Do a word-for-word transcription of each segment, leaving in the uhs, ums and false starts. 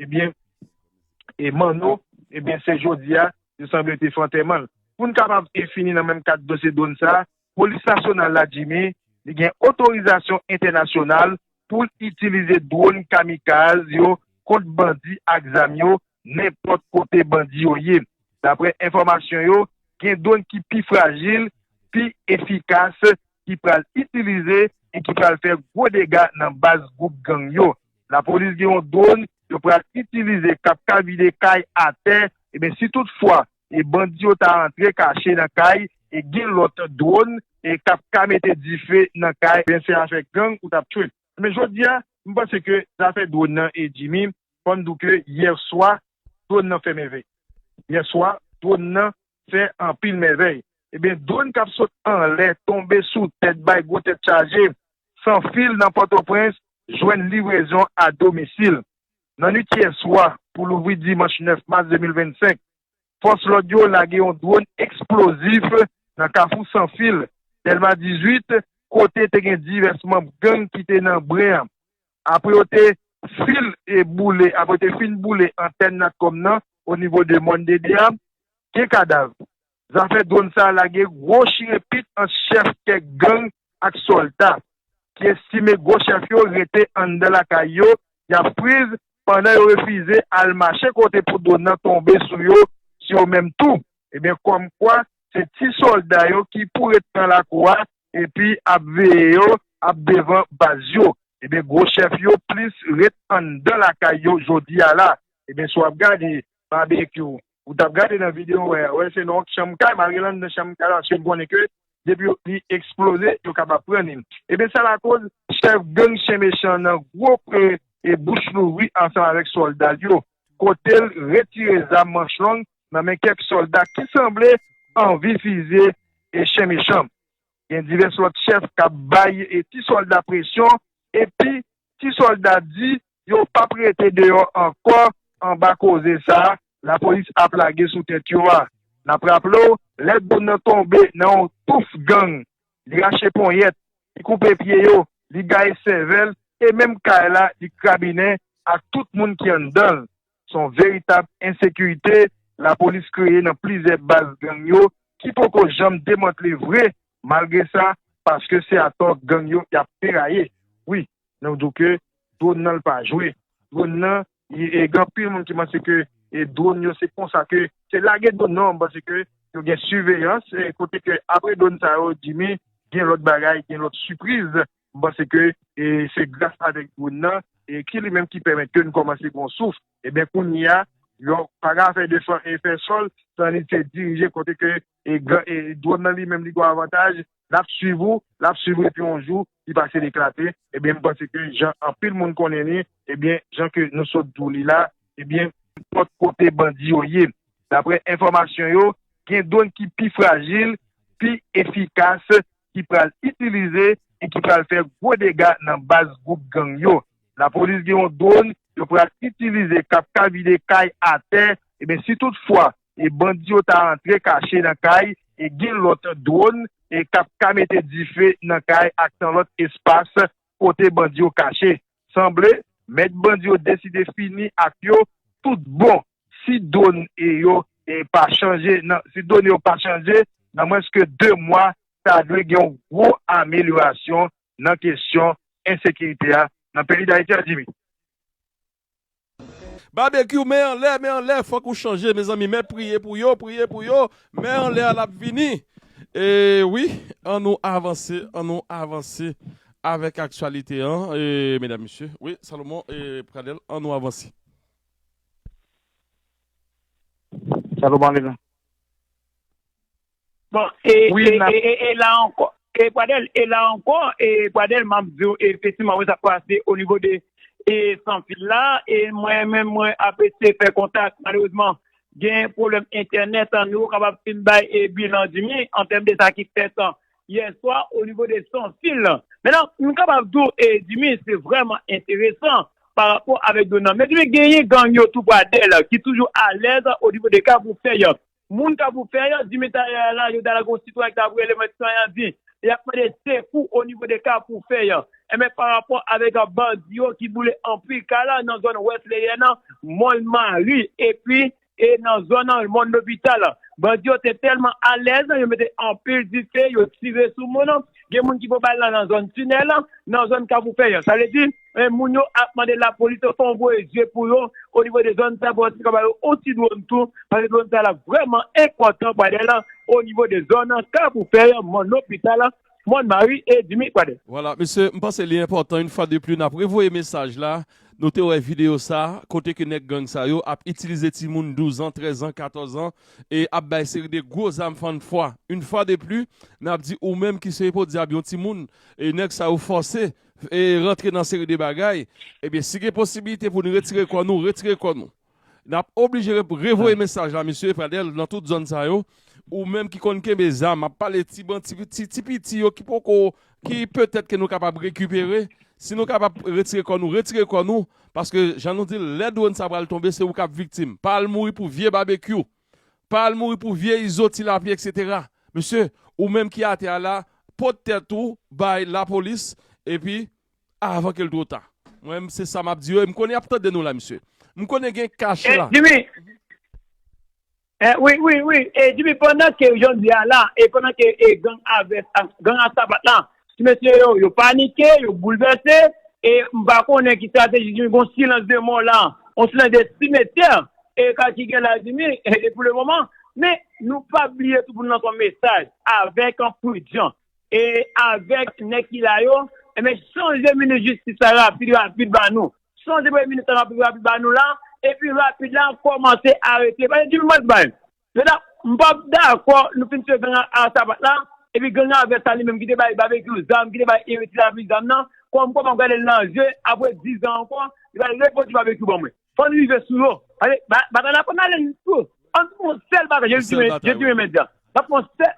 ebyen, e Manno, ebyen, se jodi a, yo sanble te fè antèman l. Pou n kapab e fini nan menm kad dosye dwòn sa a, Polis Nasyonal la, Jimmy, li gen otorizasyon entènasyonal pou l itilize dwòn kamikaz yo kont bandi ak zam yo, nenpòt kote bandi yo ye. Daprè enfòmasyon yo, gen dwòn ki pi frajil, pi efikas, ki pral itilize e ki pral fè gwo dega nan baz gwoup gang yo. Lapolis gen yon dwòn yo pral itilize k ap ka vide kay atè, ebyen, si toutfwa e bandi yo ta antre kache nan kay, e gen lòt dwòn e k ap ka mete dife nan kay, ebyen, se avèk gang ou t ap tchwe. Men jodi a, m panse ke zafè dwòn nan, e Jimmy, fò n di w ke yè swa, dwòn nan fè mèvèy. Yè swa, dwòn nan fè anpil mèvèy. Ebyen, dwòn k ap sot anlè, tonbe sou tèt, bay gwo tèt chaje, san fil nan Pòtoprens, jwenn livrezon a domisil. Nan nuit yè swa, pou louvri dimanch nèf mas de mil vennsenk, fòs lòd yo lage yon dwòn eksplozif nan Kafou San Fil, Dèlma dizuit, kote te gen divès manm gang ki te nan bren an. Apre yo te fil e boule, apre yo te fin boule antèn Natcom nan o nivo de Mòn Dede a, gen kadav. Zafè dwòn sa a lage gwo chire pit ant chèf kèk gang ak sòlda, ki estime gwo chèf yo rete anndan lakay yo, y ap priz pandan yo refize al mache kote pou dwòn nan tonbe sou yo, sou yo menm tou. Ebyen, kòmkwa, se ti sòlda yo ki pou ret nan lakou a, epi ap veye yo, ap devan baz yo. Ebyen, gwo chèf yo plis ret anndan lakay yo jodi a la. Ebyen, si w ap gade Babekyou, ou t ap gade nan videyo, wè, wè, se nan yon chanm kay, malgre l anndan chanm kay la, paske l konnen ke depi yo, li eksploze, yo kapab pran li. Ebyen, sa lakoz chèf gang Chen Mechan nan gwo, e, e bouch louvri ansanm avèk sòlda l yo, kote l retire zam manch long nan men kèk sòlda ki sanble anvi fizye e Chen Mechan. Gen divès lòt chèf k ap bay e ti sòlda presyon, epi ti sòlda di yo p ap rete deyò ankò anba koze sa a lapolis ap lage sou tèt yo a. N ap raple w, lè dwòn nan tonbe nan yon touf gang, li rache ponyèt, li koupe pye yo, li gaye sèvèl, e menm kay la, li krabinen ak tout moun ki anndan l. Se yon veritab ensekirite lapolis kreye nan plizyè baz gang yo ki poko janm demantle vre, malgre sa, paske se atò gang yo y ap feraye. Wi, nou di w ke dwòn nan l pa jwe. Dwòn nan, e, e, gen anpil moun ki panse ke, e, dwòn yo se konsa ke, se lage dwòn nan, m panse ke yo gen siveyans, e, kote ke apre dwòn sa yo, Jimmy, gen lòt bagay, gen lòt sipriz. M panse ke, e, se gras avèk dwòn nan, e, ki li menm ki pèmèt ke n kòmanse pran souf. Ebyen, kounye a, yo pa ka fè defann e fè sòl, san li te dirije kote ke, e, gran, e, dwòn nan li menm li gen avantaj, l ap swiv ou, l ap swiv ou, epi yon jou, li pase l eklate. Ebyen, m panse ke jan anpil moun konnen li, ebyen, jan ke nou sot di w li la, ebyen, nenpòt kote bandi yo ye. Daprè enfòmasyon yo, gen dwòn ki pi frajil, pi efikas, ki pral itilize e ki pral fè gwo dega nan baz gwoup gang yo. Lapolis gen yon dwòn yo pral itilize k ap ka vide kay atè, ebyen, si toutfwa e bandi yo ta antre kache nan kay, e gen lòt dwòn e k ap ka mete dife nan kay ak nan lòt espas kote bandi yo kache. Sanble, mèt bandi yo deside fini ak yo tout bon. Si dwòn e yo, e, pa chanje, nan, si done yo pa chanje, nan mwens ke de mwa, ta dwe gen yon gwo amelyorasyon nan kesyon ensekirite a nan peyi Dayiti a, Jimmy. Babekyou, men anlè, men anlè, fòk ou chanje, mezanmi. Men priye pou yo, priye pou yo. Men anlè a l ap vini. E wi, ann nou avanse, ann nou avanse avèk aktyalite an, e, medam, mesye. Wi, Salomon, e, Pradèl, ann nou avanse. Salomon, ale la. Bon, e, e, e, e, e la ankò, e Pradèl, e la ankò, e Pradèl, m ap di w, efektivman, wi, sa k pase o nivo de, e, Sanfil la, e mwen menm, mwen ap eseye fè kontak, malerezman, gen pwoblèm entènèt, nou kapab fin bay, e, bilan Jimmy, an tèm de sa ki fèt, yè swa, o nivo de Sanfil. Mentnan, nou kapab di w, e, Jimmy, se vrèman enteresan pa rapò avèk dwòn nan. Men Jimmy, genyen gang yo tou Pradèl, ki toujou alèz o nivo de Kafou Fèy. Moun Kafou Fèy, Jimmy, talè a la, yo t al gon sitwayen ki t ap rele mwen, sitwayen an di, y ap mande sekou o nivo de Kafou Fèy. Enben, pa rapò avèk bandi yo ki boule anpil kay la nan zòn Wesleyan nan, Mòn Mari, epi e nan zòn nan, Mòn Lopital la. Bandi yo te tèlman alèz, yo mete anpil dife, yo tire sou moun. Gen moun ki pran bal nan, nan zòn tinèl, nan zòn Kafoufèy. Sa vle di, e, moun yo ap mande lapolis fè yon voye zye pou yo onivo de zòn sa, pou yo ka ba yo yon ti dwòn tou, paske dwòn sa la vrèman enpòtan, Pradèl, onivo de zòn Kafoufèy, Mòn Lopital, Mòn Mari e Jimmy, Pradèl. Vwala, mesye, m panse li enpòtan, yon fwa de pli, n ap revoye mesaj la. Nou te wè videyo sa, kote ke nèg gang sa yo ap itilize timoun douz an, trèz an, katòz an, e ap bay seri de gwo zam fann fwa. Yon fwa de pli, n ap di ou menm ki se podyab yon timoun, e nèg sa yo fòse, e rantre nan seri de bagay, ebyen, si gen posibilite pou nou retire kò nou, retire kò nou. N ap oblije re-, revoye mesaj la, mesye Pradèl, nan tout zòn sa yo. Ou menm ki konn kenbe zam, ap pale ti ban-, ti, ti, ti piti yo ki poko, ki petèt ke nou kapab rekipere. Si nou kapab retire kò nou, retire kò nou. Paske, jan nou di l, lè dwòn sa pral tonbe, se ou k ap viktim. Pa al mouri pou vye Babekyou. Pa al mouri pou vye Izo, Ti Lapli, etsetera. Mesye, ou menm ki atè a la, pot tèt ou bay lapolis, epi avan ke l twò ta. Mwen menm, se sa m ap di yo, e m konnen y ap tande nou la, mesye. M konnen gen kach la. Jimmy, e, wi, wi, wi. E, Jimmy, pandan ke jan di a la, e pandan ke, e, gang a vès, gang a sapat la, ti mesye yo, yo panike, yo boulvèse, e m pa konnen ki estrateji, Jimmy, gon silans de mò la, yon silans de simetyè, e ka ki gen la, Jimmy, e, e pou le moman, men nou pa bliye tou pou nou lanse yon mesaj avèk yon pridans. E avèk nèg ki la yo, enben, chanje minis jistis la rapid, rapid ba nou. Chanje premye minis la rapid, rapid ba nou la, epi rapid la, kòmanse arete. Paske di m bay. Yo ta, m p ap dakò, nou fin tire gang a, a sapat la, epi gang a vès sa li menm ki te bay Babekyou zam, ki te bay Ti Lapli zam nan, kòm, kòm m ap gade l nan je, apre diz an ankò, li va repoti Babekyou ban mwen. Fò n rive sou yo. Pase ba-, batay la fò n ale tou. Ann fè yon sèl batay. Jezi men, Jezi men medya. N ap fè yon sèl,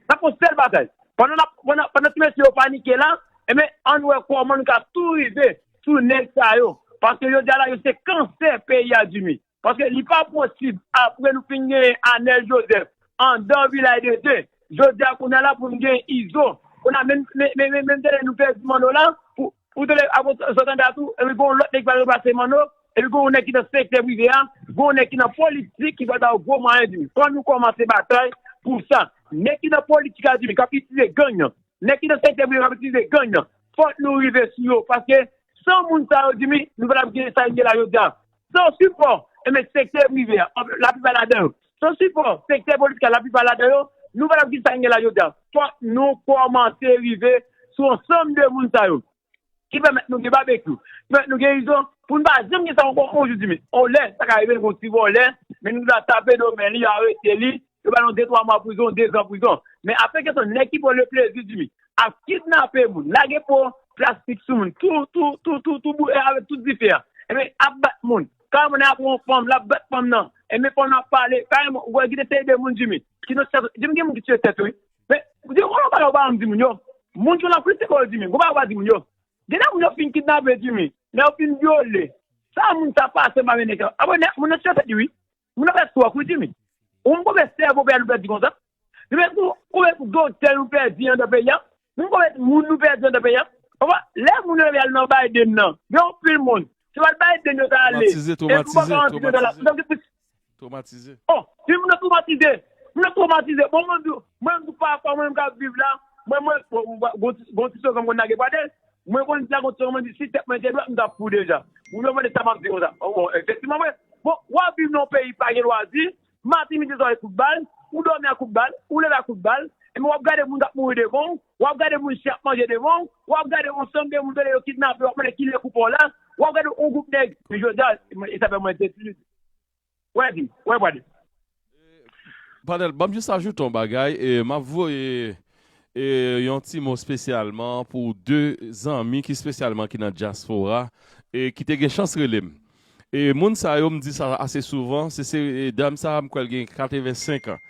n ap fè yon sèl batay. Pandan n ap, pandan, pandan ti mesye yo panike la, enben, ann wè kòman nou ka tou rive sou nèg sa yo. Paske jodi a la, yo se kansè peyi a, Jimmy. Paske li pa posib, apre nou fin genyen Anèl Joseph, anndan Vilaj de Dye, jodi a kounye a la pou n gen Izo. Kounye a menm, men, men, men, menm tande nou pèdi Manno la, pou, pou tande, apre sa, sa tande a tou, epi gon lòt nèg ki pral ranplase Manno, epi gon nèg ki nan sektè prive a, gon nèg ki nan politik ki pral ba yo gwo mwayen di. Fò nou kòmanse batay pou sa. Nèg ki nan politik a di, k ap itilize gang nan, nèg ki nan sektè prive k ap itilize gang nan, fòk nou rive sou yo, paske san moun sa yo di, nou pa t ap gen sa n gen la jodi a. San sipò, enben, sektè prive a, laplipa ladan yo. San sipò, sektè politik la, laplipa ladan yo, nou pa t ap gen sa n gen la jodi a. Fòk nou kòmanse rive sou ansanm de moun sa yo. Ki pèmèt nou gen Babekyou, ki pèmèt nou gen Izo, pou n pa janm gen sa ankò yon jou, Jimmy. On lè, sa ka rive, nou gon ti vòlè, men nou ta tape do men li, yo arete li, yo ba l yon de twa mwa prizon, de zan prizon. Men afè kesyon nèg ki pran le plezi, Jimmy, ap kidnape moun, lage po plastik sou moun, tou, tou, tou, tou, tou, bou-, e avèk tout dife a. Enben, ap bat moun. Kòm moun ap pran yon fanm, l ap bat fanm nan. Enben, fanm nan ap pale. Kòm ou wè, gen de seri de moun, Jimmy, ki nan tèt, Jimmy, gen moun ki tiye tèt yo, wi. Men, di, ou pa ka di moun yo. Moun ki nan prizon, se pa yo, Jimmy. Ou pa ka di moun yo. Gen de moun yo fin kidnape, Jimmy. Lè yo fin vyole. Sa moun sa pase pa mennen kè. Apre, nèg, moun nan tiye tèt li, wi. Moun nan fè twòk, wi, Jimmy. Ou konn konbyen sèvo peyi a nou pèdi konsa? Nou pèdi konbyen doktè nou pèdi anndan peyi a? Nou konbyen moun nou pèdi anndan peyi a? Konprann? Lè moun yo al nan Biden nan, gen anpil moun. Se pa Biden yo ta ale. Twomatize, twomatize, twomatize. Twomatize. Oh, si moun nan twomatize. Moun nan twomatize. Bon, mwen di, mwen di pafwa, mwen menm k ap viv la, mwen, mwen, bon, bon, gon ti, gon ti soz mwen konn lage pa tè. Mwen konn di la, gon ti soz mwen di, si tèt mwen te dwat, m t ap fou deja. Moun yo mande sa m ap di konsa. Oh, bon, efektivman, mwen, bon, w ap viv nan yon peyi pa gen lwazi, maten, midi, swa, e kout bal, ou dòmi ak kout bal, ou leve ak kout bal, epi w ap gade moun k ap mouri devan w, w ap gade moun chen ap manje devan w, w ap gade yon ansanm de moun tande yo kidnape, w ap mande kilè koupa w la, w ap gade yon gwoup nèg, men jodi a, e sa fè mwen très. Wè, di, wè, Pradèl. Pradèl, ban m jis ajoute yon bagay, e m ap voye, e, yon ti mo espesyalman pou de zanmi ki espesyalman ki nan dyaspora, e ki te gen chans rele m. E moun sa yo, m di sa ase souvan, se, se, e, dam sa, m kwè l gen katrevensenk an.